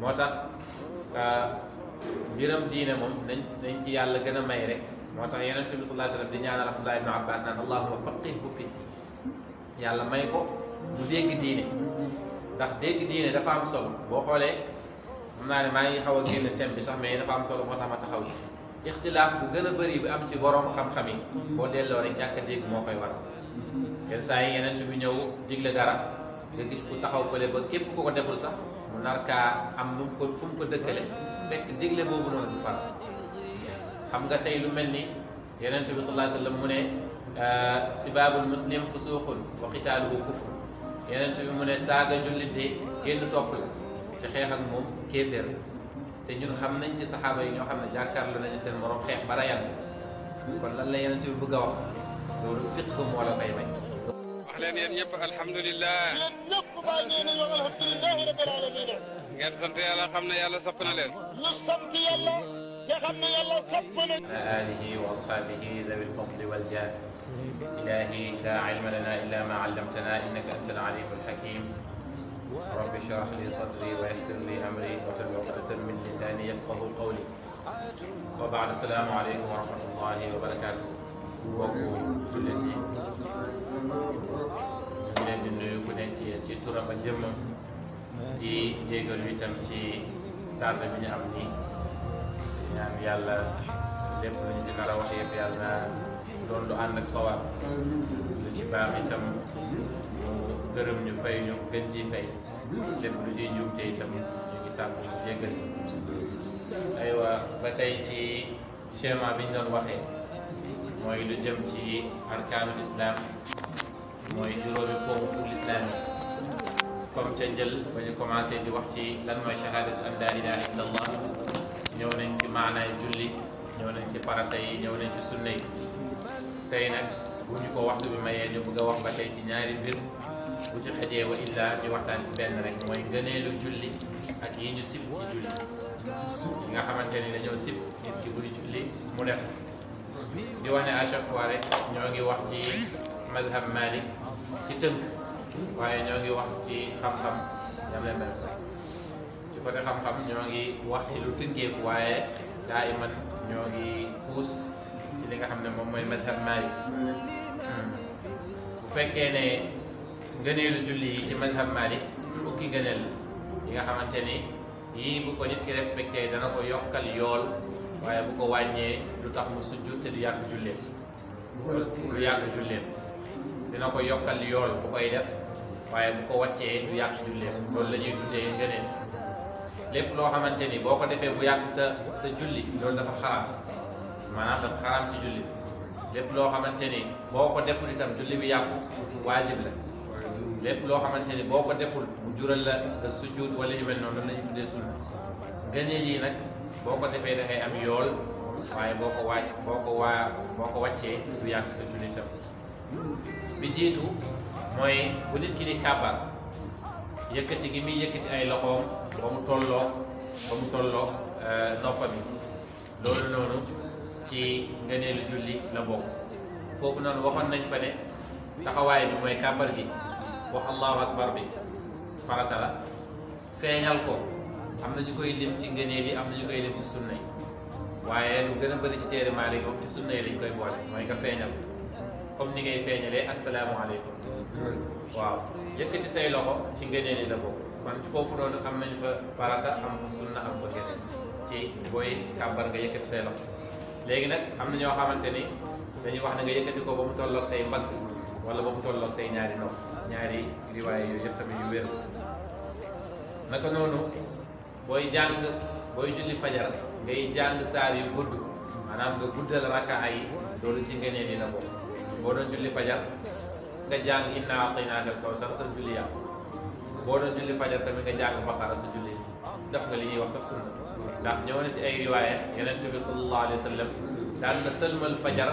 moo tax mbiram diine moom nañ ci yàlla gën a may rek moo tax Yonent bi sallallahu alayhi wa sallam di ñaanal Abdullah ibn Abbas naan allahumma faqihhu fi diin yàlla may ko mu dégg diine ndax dégg diine dafa am solo boo xoolee xam naa ne maa ngi xaw a génn thème bi sax mais dafa am solo moo tax ma taxaw ci ixtilaaf bu gën a bëri bi am ci borom xam-xam yi boo delloo rek ñàkk a dégg moo koy waral yenn saa yi Yonent bi ñëw digle dara nga gis ku taxaw fële ba képp ku ko deful sax mu nar kaa am nu mu ko fu mu ko dëkkale fekk digle boobu noonu du faral xam nga tey lu mel ni Yonent bi sallallahu alayhi wa sallam mu ne sibaabul muslim fusuuqun wa qitaaluhu kufr Yonent bi mu ne saaga jullit de génn topp la te xeex ak moom kéeféer te ñun xam nañ ci saxaaba yi ñoo xam ne jàkkaarloo nañu seen morom xeex ba rayante kon lan la Yonent bi bëgg a wax loolu fiq moo la koy may. wax leen yéen ñëpp alhamdulilah. yéen ñëpp baal nee nañu alhamdulilah rabbil alamin. ngeen sant yàlla xam ne yàlla sopp na leen. ñu sant yàlla te xam ne yàlla sopp na. ala alihi wa ashabihi zawi lfadli waljah ilahi la ilma lana illa ma allamtana innaka anta alalim alhakim rabbi shrah li sadri wa yassir li amri wahlul uqdatan min lisani yafqahu qawli wa ba'd assalaamu aleykum wa rahmatullahi wa barakatuh mbokku jullit ñi ñu ngi leen di nuyu ku nekk ci yéen ci turam ak jëmmam di jégalu itam ci tardé bi ñu am nii ñaan yàlla lépp lu ñu ci nar a wax yëpp yàlla na doon lu ànd ak sawar lu ci baax itam mu gërëm ñu fay ñu gën ci fay lépp lu ciy njuumte itam ñu ngi sàkk mu jégal aywa ba tey ci schéma bi ñu doon waxee mooy lu jëm ci arkaanul islam mooy juróomi ponk pour l'islam yi comme ca njël ba ñu commencé di wax ci lan mooy shahadatu an la ilaha illa allah ñëw nañ ci maanaay julli ñëw nañ ci farata yi ñëw nañ ci sunna yi tey nag bu ñu ko waxtu bi mayee ñu bëgg a wax ba tey ci ñaari mbir bu ci xejee wa illa ñu waxtaan ci benn rek mooy gëneelu julli ak yi ñu sib ci julli yi nga xamante ni dañoo sib nit ki buy julli mu def di wax ne à chaque fois rek ñoo ngi wax ci madhab Malik ci tënk waaye ñoo ngi wax ci xam-xam ñam leen mel ci côté xam-xam ñoo ngi wax ci lu tënkeeku waaye daa iman ñoo ngi puus ci li nga xam ne moom mooy madhab Malik bu fekkee ne ngëneelu julli yi ci madhab Malik fukki ngëneel yi nga xamante ni yii bu ko nit ki respecté dana ko yokkal yool waaye bu ko wàññee du tax mu sujjut te du yàq julleem dina ko yokkal yool bu koy def waaye bu ko wàccee du yàq julleem loolu la ñuy tuddee ngëneel lépp loo xamante ni boo ko defee bu yàq sa julli loolu dafa xaraam maanaam dafa xaraam ci julli lépp loo xamante ni boo ko deful itam julli bi yàqu waajib la lépp loo xamante ni boo ko deful mu jural la nga sujjut wala yu mel noonu loolu la ñuy tuddee sunna ngëneel yi nag boo ko defee da ngay am yool waaye boo ko wàccee du yàq sa julli itam bi jiitu mooy bu nit ki di kàbbar yëkkati gi muy yëkkati ay loxoom ba mu tolloo noppa bi loolu noonu ci ngëneelu julli la bokk foofu noonu waxoon nañ fa ne taxawaay bi mooy kàbbar gi wax allahu akbar bi farata la feeñal ko am na ñu koy lim ci ngëneel yi am na ñu koy lim ci sunna yi waaye lu gën a bëri ci téere Maalik moom ci sunna yi lañ koy boole mooy nga feeñal comme ni ngay feeñalee asalaamaaleykum waaw yëkkati say loxo ci ngëneel yi la bokk kon foofu noonu am nañ fa farata am fa sunna am fa ngëneel ci booy kàbbar nga yëkkati say loxo léegi nag am na ñoo xamante ni dañuy wax ne nga yëkkati ko ba mu tolloog say mbagg wala ba mu tolloog say ñaari nopp ñaari riwaay yooyu yëpp tamit yu wér naka noonu booy julli fajar ngay jàng saar yu gudd maanaam nga guddal rakaa yi loolu ci ngëneel yi la bokk boo doon julli fajar nga jàng inna a'taynaakal kawsar sa julli yàqu boo doon julli fajar tamit nga jàng baqara sa julli def nga li ñuy wax sax sunna ndax ñëw na ci ay riwaaya Yonent bi sallallahu alayhi wa sallam daan na sëlmal fajar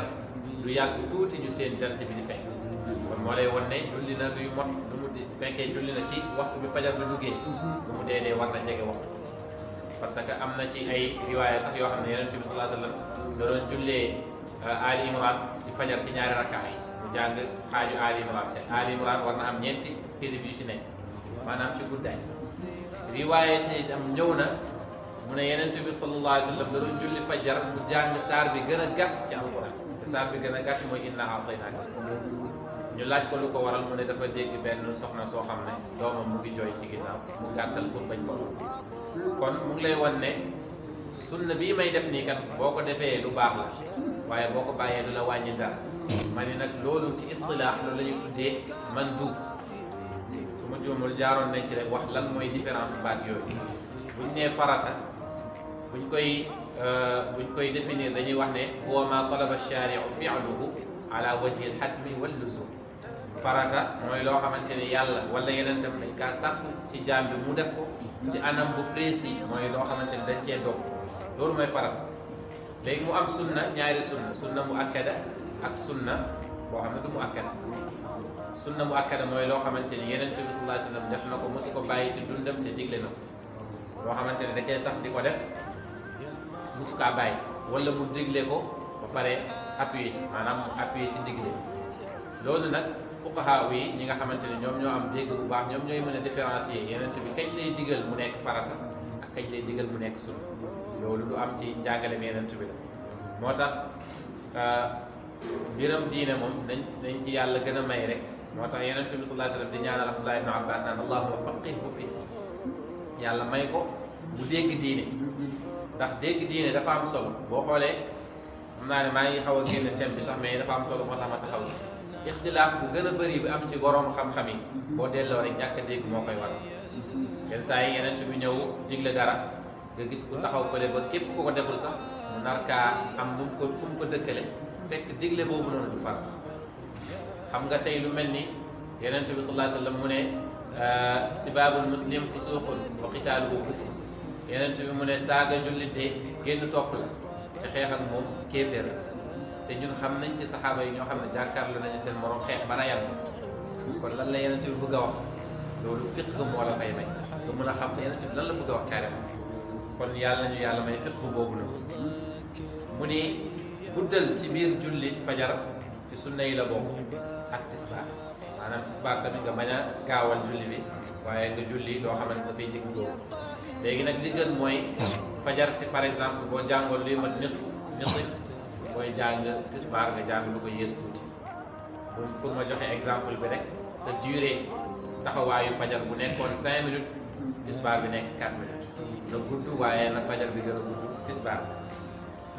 du yàgg tuuti ñu seen jant bi di feeñ kon moo lay won ne julli na luy mot lu mu di fekkee julli na ci waxtu bi fajar bi duggee lu mu dee war na jege waxtu parce que am na ci ay riwaaya sax yoo xam ne Yonent bi sallallahu alayhi wa sallam da doon jullee Ali Imran ci fajar ci ñaari rakkaa yi mu jàng xaaju Ali Imran te Ali Imran war na am ñeenti xisib yu ci nekk maanaam ci guddaay riwaayé te itam ñëw na mu ne Yonent bi sallallahu alayhi wa sallam da doon julli fajar mu jàng saar bi gën a gàtt ci alquran te saar bi gën a gàtt mooy inna a'taynaaka ñu laaj ko lu ko waral mu ne dafa dégg benn soxna soo xam ne doomam mu ngi jooy ci ginnaaw mu gàttal pour bañ ko kon mu ngi lay wan ne sunna bii may def nii kat boo ko defee lu baax la waaye boo ko bàyyee du la wàññi dara ma ni nag loolu ci istilaax loolu la ñuy tuddee manduub su ma juumul jaaroon nañ ci rek wax lan mooy différence baat yooyu buñ nee farata buñ koy définir dañuy wax ne huwa ma talaba shari'u fi'luhu ala wajhi al-hatmi wal luzum farata mooy loo xamante ne yàlla wala yeneen tam dañ kaa sàkku ci jaam bi mu def ko ci anam bu précis mooy loo xamante ne dañ cee dog loolu mooy farata léegi mu am sunna ñaari sunna mu akkada ak sunna boo xam ne du mu akkada sunna mu akkada mooy loo xamante ni Yonent bi sallallahu alayhi wa sallam def na ko mosu ko bàyyi ci dundam te digle na ko loo xamante ne da cee sax di ko def mosu kaa bàyyi wala mu digle ko ba pare appuyé ci maanaam mu appuyé ci digle loolu nag fuqaha yi ñi nga xamante ne ñoom ñoo am dégg bu baax ñoom ñooy mën a différencier Yonent bi kañ lay digal mu nekk farata ak kañ lay digal mu nekk sunna loolu du am ci njàngaleem Yonent bi la moo tax mbiram diine moom nañ ci yàlla gën a may rek moo tax Yonent bi sallallahu alayhi wa sallam di ñaanal Abdullah ibn Abbas naan allahumma faqihhu fi yàlla may ko mu dégg diine ndax dégg diine dafa am solo boo xoolee xam naa ne maa ngi xaw a génn thème bi sax mais dafa am solo moo tax ma taxaw ixtilaaf bu gën a bëri bi am ci borom xam-xam yi boo delloo rek ñàkk a dégg moo koy waral yenn saa yi Yonent bi ñëw digle dara nga gis ku taxaw fële ba képp ku ko deful sax mu nar kaa am fu mu ko dëkkale fekk digle boobu noonu du farat xam nga tey lu mel ni Yonent bi sallallahu alayhi wa sallam mu ne sibaabul muslim fusuuqun wa qitaaluhu kufr Yonent bi mu ne saaga jullit de génn topp la te xeex ak moom kéeféer la te ñun xam nañ ci saxaaba yi ñoo xam ne jàkkaarloo nañu seen morom xeex ba rayante kon lan la Yonent bi bëgg a wax loolu fiqh moo la koy may nga mën a xam ne Yonent bi lan la bëgg a wax carrément kon yàlla nañu yàlla may fiqh boobu noonu mu ni guddal ci biir julli fajar ci sunna yi la bokk ak tisbaar maanaam tisbaar tamit nga bañ a gaawal julli bi waaye nga julli loo xamante dafay digg doomu léegi nag li gën mooy fajar si par exemple boo jàngoon luy mat nisf booy jàng tisbaar nga jàng lu ko yées tuuti pour ma joxe exemple bi rek sa durée taxawaayu fajar bu nekkoon 5 minutes tisbaar bi nekk 4 minutes na gudd waaye na fajar bi gën a gudd tisbaar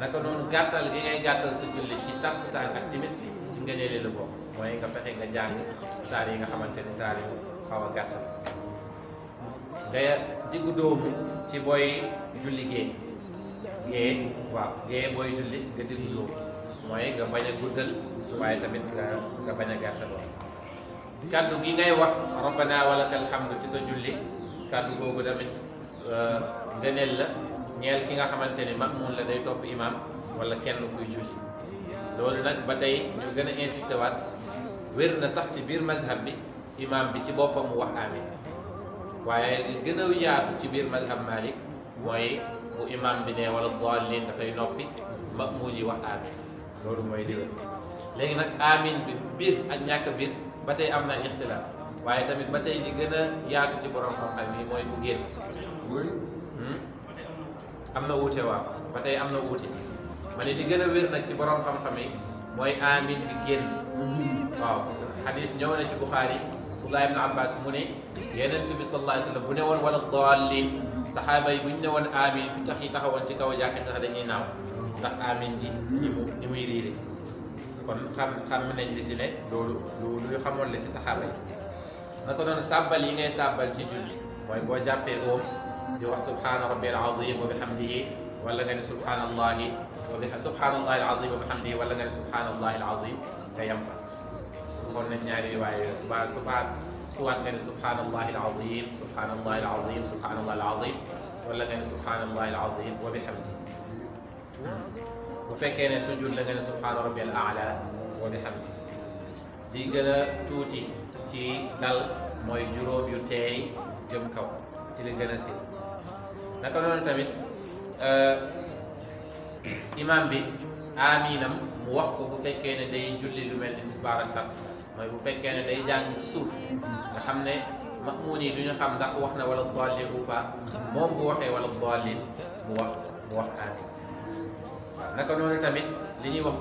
naka noonu gàttal gi ngay gàttal sa julli ci takkusaan ak timis ci ngëneeli la bokk mooy nga fexe nga jàng saar yi nga xamante ni saar yu xaw a gàttal nga diggu doomu ci booy julli gée booy julli nga diggu doomu mooy nga bañ a guddal waaye tamit nga bañ a gàttal kàddu gi ngay wax rabbana walakal hamdu ci sa julli kàddu googu tamit ngëneel la ñeel ki nga xamante ni ma'muun la day topp imam wala kenn kuy julli loolu nag ba tey ñu gën a insisté waat wér na sax ci biir mazhab bi imam bi ci boppam mu wax amin waaye li gën a yaatu ci biir mazhab Malik mooy bu imam bi ne wala daalliin dafay noppi ma'muun yi wax amin loolu mooy li wér léegi nag amin bi biir ak ñàkk biir ba tey am na ixtilaaf waaye tamit ba tey li gën a yaatu ci borom xam-xam yi mooy bu génn am na uute waaw ba tey am na uute ma ne li gën a wér nag ci borom xam-xam yi mooy amin bi génn waaw xadis ñëw na ci Buxaari Abdullah ibn Abbas mu ne Yonent bi sallallahu alayhi wa sallam bu ne woon wala daalliin saxaaba yi bu ñu ne woon amin bi tax yi taxawoon ci kaw jàkka sax dañuy naaw ndax amin ji ni muy riire kon xam nañ li si ne loolu luy xamoon la ci saxaaba yi naka doon sàbbal yi ngay sàbbal ci julli mooy boo jàppee oom di wax subhaana rabbiyal azim wa bihamdihi wala nga ne subhaanallahi subhaanallahi al azim wa bihamdihi wala nga ne subhaanallahi al azim nga yem fa xool nañ ñaari riwaaya yooyu suwaat nga ne subhaanallahi al azim subhaanallahi al azim subhaanallahi al azim wala nga ne subhaanallahi al azim wa bihamdihi bu fekkee ne sujud la nga ne subhaana rabbiyal a'la wa bihamdihi di gën a tuuti ci dal mooy juróom yu teey jëm kaw ci li gën a si naka noonu tamit imam bi aminam mu wax ko bu fekkee ne day julli lu mel ni tisbaar ak takkusaan mooy bu fekkee ne day jàng ci suuf nga xam ne ma'muun yi du ñu xam ndax wax na wala daalliin ou pas moom bu waxee wala daalliin mu wax amiin. waaw naka noonu tamit li ñuy wax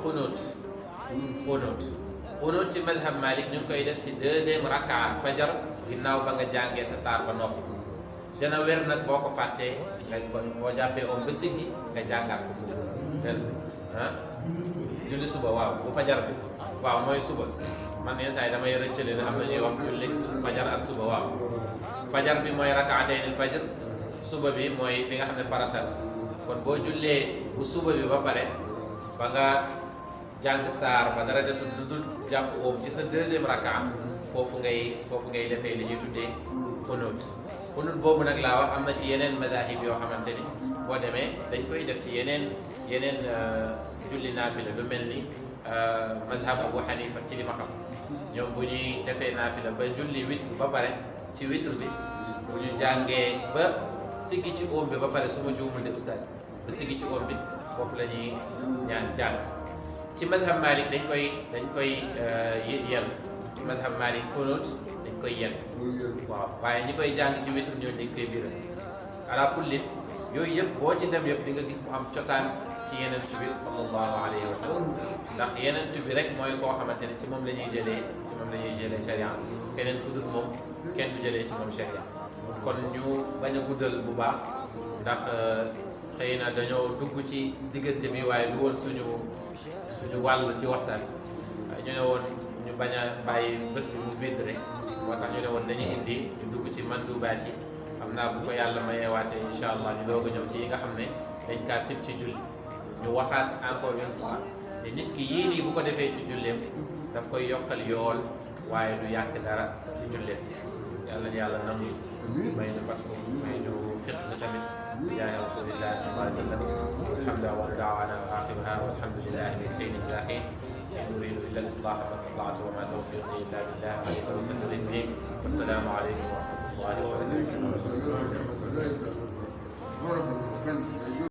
xunóot ci madhab Malik ñu ngi koy def ci deuxième rakaa fajar ginnaaw ba nga jàngee sa saar ba noppi. dana wér nag boo ko fàttee nga boo jàppee om ba siggi nga jàngaat ko foofu julli suba waaw bu fajar bi waaw mooy suba man yenn saa yi damay rëccale ne am na ñuy wax julli fajar ak suba waaw fajar bi mooy rakaatayni fajar suba bi mooy bi nga xam ne farata la kon boo jullee bu suba bi ba pare ba nga jàng saar ba dara desul lu dul jàpp oom ci sa deuxième rakaa foofu ngay defee li ñuy tuddee xunóot boobu nag laa wax am na ci yeneen madahib yoo xamante ni boo demee dañ koy def ci yeneen julli naafila lu mel ni madhab Abu Hanifa ci li ma xam ñoom bu ñuy defee naafila ba julli witr ba pare ci witr bi bu ñu jàngee ba siggi ci oom bi ba pare su ma juumul de ustaaz ba siggi ci oom bi foofu la ñuy ñaan jàng ci madhab Malik dañ koy yel ci madhab Malik xunóot dañ koy yel waaw waaye ñi koy jàng ci witr ñooñu dañ koy biral ala kulli yooyu yëpp boo ci dem yëpp di nga gis mu am cosaan ci yenent bi sallallahu alayhi wa sallam ndax yenent bi rek mooy koo xamante ne ci moom la ñuy jëlee sharia keneen ku dul moom kenn du jëlee ci moom sharia kon ñu bañ a guddal bu baax ndax xëy na dañoo dugg ci diggante bi waaye du woon suñu wàll ci waxtaan waaye ñu ne woon ñu bañ a bàyyi bés bi mu vide rek moo tax ñu ne woon dañuy indi ñu dugg ci mandubaat yi xam naa bu ko yàlla mayeewaatee incha allah ñu doog a ñëw ci yi nga xam ne dañ kaa sib ci julli ñu waxaat encore une fois te nit ki yii nii bu ko defee ci julleem daf koy yokkal yool waaye du yàq dara ci julleem yàlla nangu may ñu fat ko may ñu fiq na tamit jaay rasulillah sallallahu alayhi wa sallam alhamdulilah wa daawana wa axiruha walhamdulillahi min xeyri jaahin in uridu illa al-islaha ma stata'tu wa ma tawfiqi illa billah alayhi tawakkaltu wa ilayhi wassalaamu alaykum wa rahmatullahi